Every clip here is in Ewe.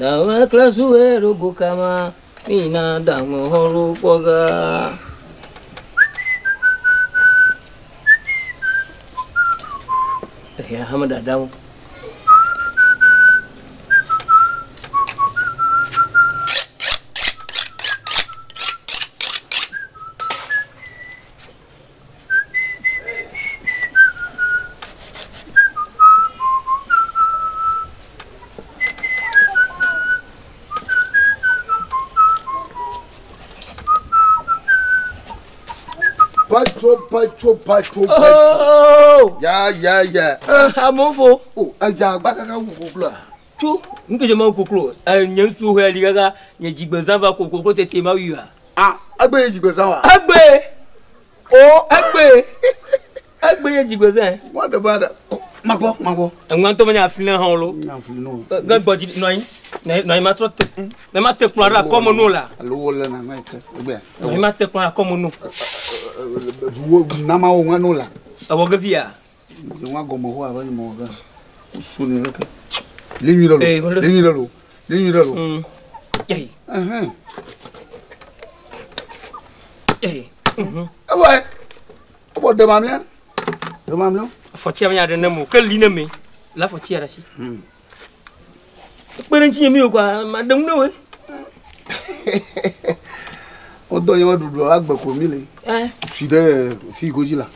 Dawe klasu rogo kama. Mina dango horo koga. Ya hama dadamu. Pacho, pacho, pacho, pacho. Oh! Ya, ya, ya. Amofo. Oh, aja agbaka wu koklo. Tso, nke ma koklo. Eh, nye nsu he li gaga, nye jigbezan va koklo tete ma wi wa. Ah, agbe ye jigbezan wa. Agbe. Oh, Agbe. Agbe ye jigbezan. What the bad? Magbo, magbo. Ngwan to manya afilin han lo. Nya afilin no. Ga gboji noyin. Noyin ma tro te. Ne ma te kplɔ ɖe akɔme nu la. Alo wo le na na eke. Egbe. Noyin ma te kplɔ ɖe akɔme nu. Wo na ma wo ŋa no la. Awɔ ge fia. Ye ŋa gɔme ho abe mo ge. Su ni leke. Le nyi le lo. Le nyi le lo. Le nyi le lo. Ei. Mhm. Ei. Mhm. Ewa. Obo de mamia. De mamia. Afɔtia menya ɖe ne mo ke li ne me. La afɔtia ɖe asi. Kpe ɖe ŋutinye mi o kɔa, ma ɖe ŋu ne woe. Wodɔ nye ɖuɖu agbe ko mi le. Eh. Si ɖe fi godzi la.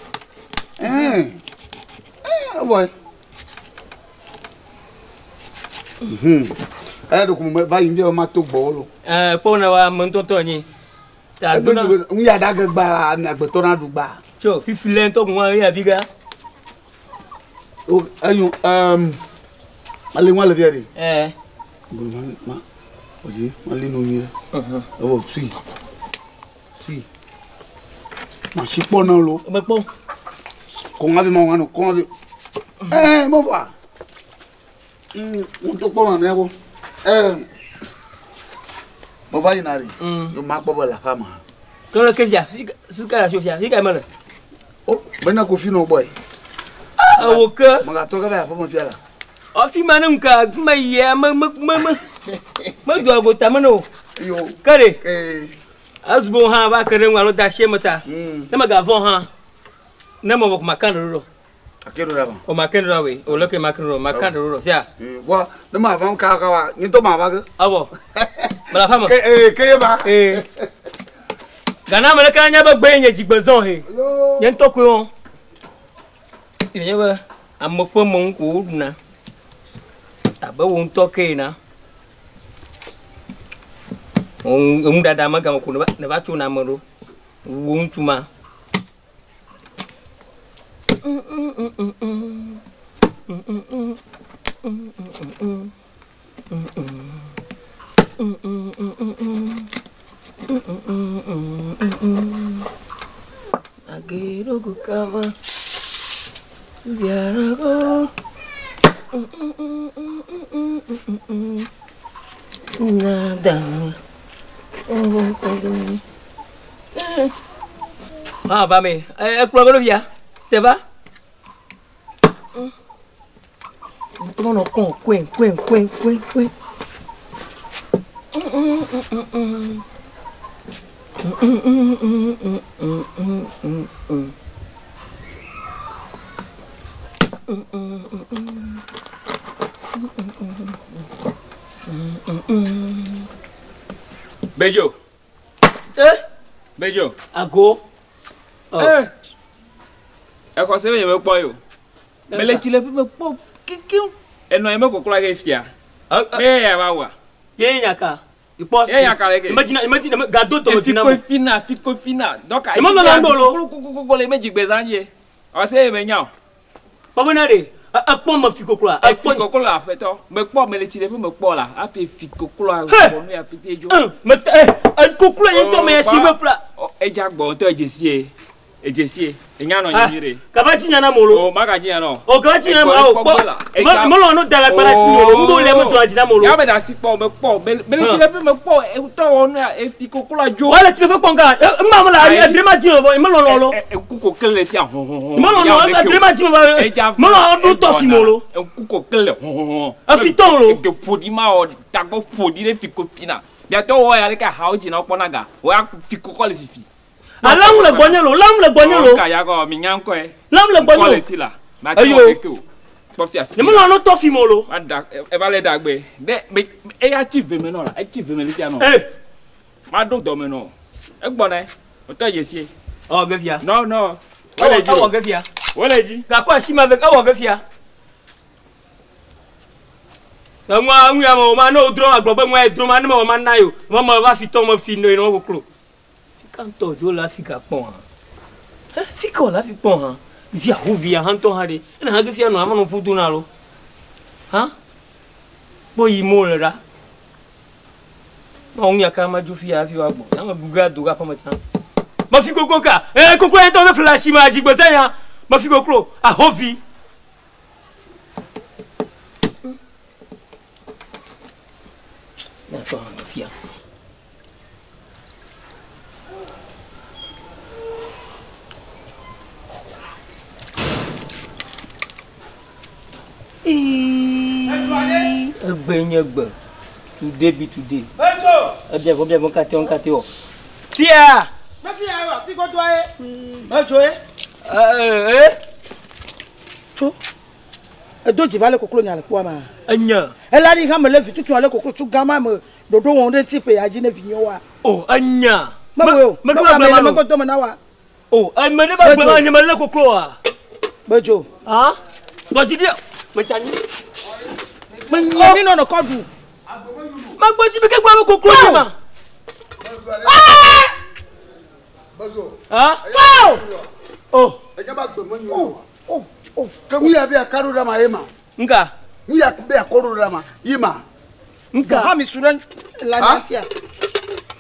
Eh. Eh, evɔ. Mhm. Eh, ɖeko me va yi ŋdɔ ma to gbɔwò lo. Eh, kpɔ na wa ame ŋutɔŋutɔ nyi. Ta Egbe dona. ŋu ya ɖa ge gba agbetɔ na ɖu gba. Tso fifi le ŋutɔ ŋua ye abiga. O enyo ale ŋua le fia ɖe. Eh. Ma ma odzi ma li nu nyuie. Mhm. Evɔ tui. Tui. Ma si kpɔ na lo. Me kpɔ. Kɔn avi ma ŋua no kɔn avi. Eh, mo va. Ŋutɔ kpɔ ma mía gbɔ. Eh. Mo va yina ɖe. Yo ma kpɔ be le aƒea me. Tɔ le ke fia, fi ka le fia, fi ka me le. O, bena kofi nɔ gbɔe. Ewo ke. Megatrɔ ge va aƒeme fia la. Ɔ fi ma ne ŋka, fi ma yia me me me me. Me do ago ta me no. Yo. Ke ɖe. Eh. Azubo hã va ke ɖe ŋu alo da asi eme ta. Ne megavɔ̃ hã, ne mewɔ ko maka ɖe ɖo. Ake ɖo ɖa ma. O maka ɖe ɖo we. O leke maka ɖe ɖo, maka ɖe ɖo sia. Vɔ ne ma va ka ka wa, nye ŋutɔ ma va ge. Awɔ. Mele aƒea me. Ke ee ke ye ma. Ee. Gana ame ɖeka nya be gbe nye dzigbezɔn he. Nye ŋutɔ koe wɔm. Nye be ame ƒe me ŋu ko woɖuna. Abe wo ŋutɔ ke ene. Enuɖaɖa me game ko ne va tso na ame ɖo. Wo ŋutsu ma. Agerogo kama. Biarago. Nada. Ah, va me. Eh, kplɔ be ɖo fia. Te va. Comment on con, coin, coin, coin, coin, coin. Bejo. Eh? Bejo. Ago. Oh. Eh. Exɔ se be nye mekpɔ ye o. Mele tsi le ƒe mekpɔ kekeŋ. Enɔ ye mekoklo age fia. Ne ya va wa. Ye nya ka. Ikpɔ. Ye nya ka le ke. Imagina, imagina, gado tɔ Efi na ko fina, fi ko fina. Donc Ema nɔ la ŋdɔ lo. Kokoko le me dzigbezã ye. Ɔse ye me nya o. Kpɔ bena ɖe, ekpɔ me fi kokloa. Efi koklo la aƒetɔ. Mekpɔ mele tsi le ƒe mekpɔ la. Hafi fi kokloa He! kɔ nu ya pete dzo. Me te, koklo ye ŋutɔ me ya si me ƒla. Edza gbɔ ŋutɔ edze sie. Edzesie. Enya nɔ nyi ɖe. Kaba tsi nya na molo. O maga dzi nya nɔ. O kaba tsi nya na o kpɔ. Melo no da la kpara si molo. Ŋdo le mo to adzi na molo. Ya me da si kpɔ me kpɔ. Me le tsi le ƒe me kpɔ. Etɔ wɔ nu efi koklo dzo. Wale tsi le ƒe kpɔ nka. Mma me la adre ma dzi me melo nɔ lo. Eku kokle le fia hɔhɔhɔ. Melo nɔ adre ma dzi me. Melo ɖo tɔ fi molo. Eku kokle le hɔhɔhɔ. Efi tɔ lo. Ede ƒoɖi ma wɔ tagbɔ ƒoɖi ɖe fi ko fina. Biatɔ wɔ ya ɖe ka hawo dzi na wokpɔna ga. Wɔ ya fi kokɔ le fifi. Alamu le gbɔnye lo, lamu le gbɔnye lo. Ka ya gɔ mi nya ŋkɔe. Lamu le gbɔnye lo. Si la. Ma ti wɔ ke o. Kpɔ fia. Ne melo no tɔ fi molo. Ma da eva le dagbe. Ne me eya tsi veme nɔ la, etsi veme le fia nɔ. Eh. Ma ɖo dɔme nɔ. Egbɔ ne. Otɔ yesie. Ɔ ge fia. No no. Wole dzi. Ewɔ ge fia. Wole dzi. Gakɔ asi ma ve ewɔ ge fia. Enua ŋu ya me o ma ne wodrɔ agblɔ be ŋua edrɔ ma ne me wɔ ma na yo. Me me va fi tɔ me fi no ino koklo. Fika ŋutɔ dzo le Afrika kpɔ hã. Fika wòle afi kpɔ hã. Via hu via hã ŋutɔ hã ɖe. Ena hã ge fia nɔ ava nɔ ƒu do na lo. Hã? Kpɔ yi mo le ɖa. Ma ŋu ya ka ma dzo fia hafi woagbɔ. Ya me bu ge ado ge aƒeme tsã. Ma fi koklo ka. Koklo ya ŋutɔ be fle asi ma dzigbeze ya. Ma fi koklo. Ahovi. Mia tɔ hã fia. Egbe nye gbe. Today be today. Ebia bia bia kate on kate o. Fia. Me fia wa fi godo e. Medzo e. Eh. Tso. Edo dzi va le koklo nya le kpɔa ma. Enya. Ela ɖi hã me le vi tutu le koklo tu gama me ɖoɖo wɔm ɖe ŋuti ƒe ya dzi ne vi nyo wa. O enya. Mewoe o. Me me me godo me na wa. O eme ne ba gblɔ ma nye me le koklo wa. Medzo. Ah. Gbɔdzi ɖi. Me tsa nyi. Me nye mi nɔ kɔ ɖu. Ma gbɔdzi bi ke gblɔ be koklo dzi ma. Ah. O. Enya ba gbe me nyo wa. O o. Ke ŋu ya be akaɖo ɖe ma ye ma. Nka. Ŋu ya be akɔɖo ɖe ma ye ma. Nka. Ha mi su ɖe la nya sia.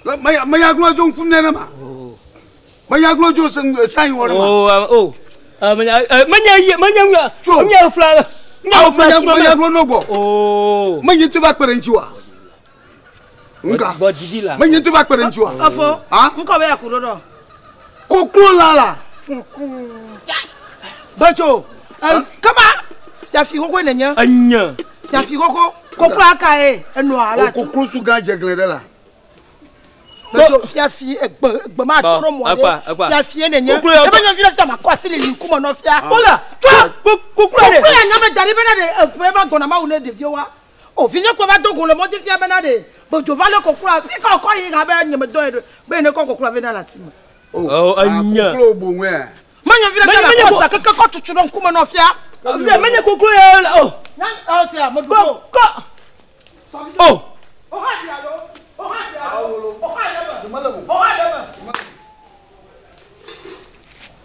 Me ya gblɔ dzo ŋku nene ma. Me ya gblɔ dzo se sayi wɔ ɖe ma. O o. Me nya me nya ye me nya ŋu. Tso. Nya fla. Nya fla si Me me. ya gblɔ no gbɔ. O. Me nye to va kpe ɖe ŋuti wa. Nka. Gbɔdzi ɖi la. Me nye to va kpe ɖe ŋuti wa. Afɔ. Ah. Ŋkɔ be ya ku ɖo ɖɔ. Koklo la la. Bedzo. Kama. Fiafi xoxoe nenye. Enya. Fiafi xoxo. Koklo aka ye enɔa la. O koklo su gã dze gle ɖe la. Bedzo fiafi egbe egbe ma to ɖo mɔ Akpa, ɖe. akpa. Fiafi ye nenye. Koklo ya Ebe nyɔnuvi ɖe fia ma kɔ asi le li ŋkume nɔ fia. Wala. Tso. Koklo ɖe. Koklo ya nyame da ɖi bena ɖe eƒe va gɔna mawu ne ɖeviwo wa. O vinye ko va do go le mɔdzi fia bena ɖe. Bedzo va le kokloa. Fi ka wòkɔ yi abe nye me dɔ ye ɖo. Be ne kɔ kokloa vɛ na le asi me. O, enya. Koklo boŋue. Me nyɔnuvi ɖe fia Menye ma kɔ sa keke kɔ tutu ɖe ŋkume nɔ fia. Fia menye koklo ya la o. Nya ɔ sia me ɖu Kɔ o. kɔ. O. O ha ɖi alo. O ha ɖi alo. O ha ɖe me. O ha ɖe me.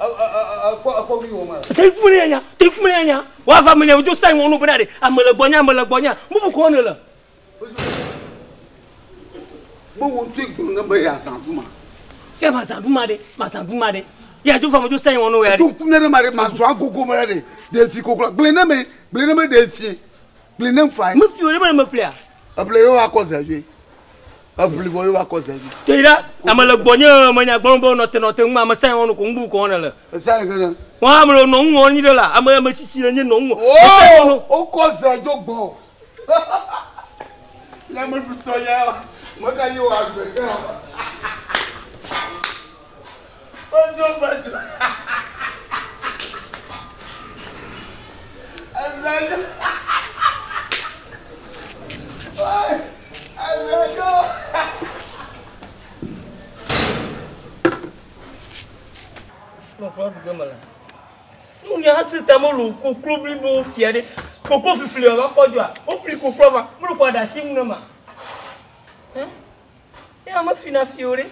Ekpɔ mi wɔ ma. Te kumene ya nya. Te kumene ya nya. Wa va me nya dzo sayi wɔnu bena ɖe. Ame le gbɔnya ame le gbɔnya. Bubu kɔ ne le. Me wo ŋutɔ gblɔ ne be ya zã du ma. Ke ma zã du ma ɖe. Ma zã du ma ɖe. Ya dzo va me dzo sayi wɔnu ya Tso ɖe. ŋku ne ɖe ma ɖe ma zɔ agogo me ɖe. Ɖe fi koklo. Gblẽ ne me. Gblẽ ne me ɖe fi. Gblẽ ne fa. Me fi o ɖe me me ƒlea. Eble ye wa kɔ zɛ dzoe. Eʋli vɔ ye wa kɔ zɛ dzoe. Te ɖa ame le gbɔnye me nya gblɔ be nɔ te nɔ te ŋu ame sayi wɔnu ko ŋu bubu kɔ ne le. Esa yi ke ne. Wa ame le nɔ ŋu wɔn nyi ɖe la. Ame ame sisi le nye nɔ ŋu. O o kɔ zɛ dzo gbɔ. Ya me ɖutɔ ya. Me ka ye wa gbe ke. Bedzo bedzo. Ezɛ dzo. Ezɛ dzo. Koklo ɖu ge me le. Nu nya hã se ta melu koklo blibo fia ɖe. Koklo fifli va kpɔ dzoa. Wofli koklo va. Melu kɔ ɖe asi ŋu ne ma. Hã? Ya me fi na fi o ɖe.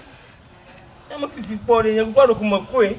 Ya me fifi kpɔ ɖe. Nye koklo ɖeko me koe.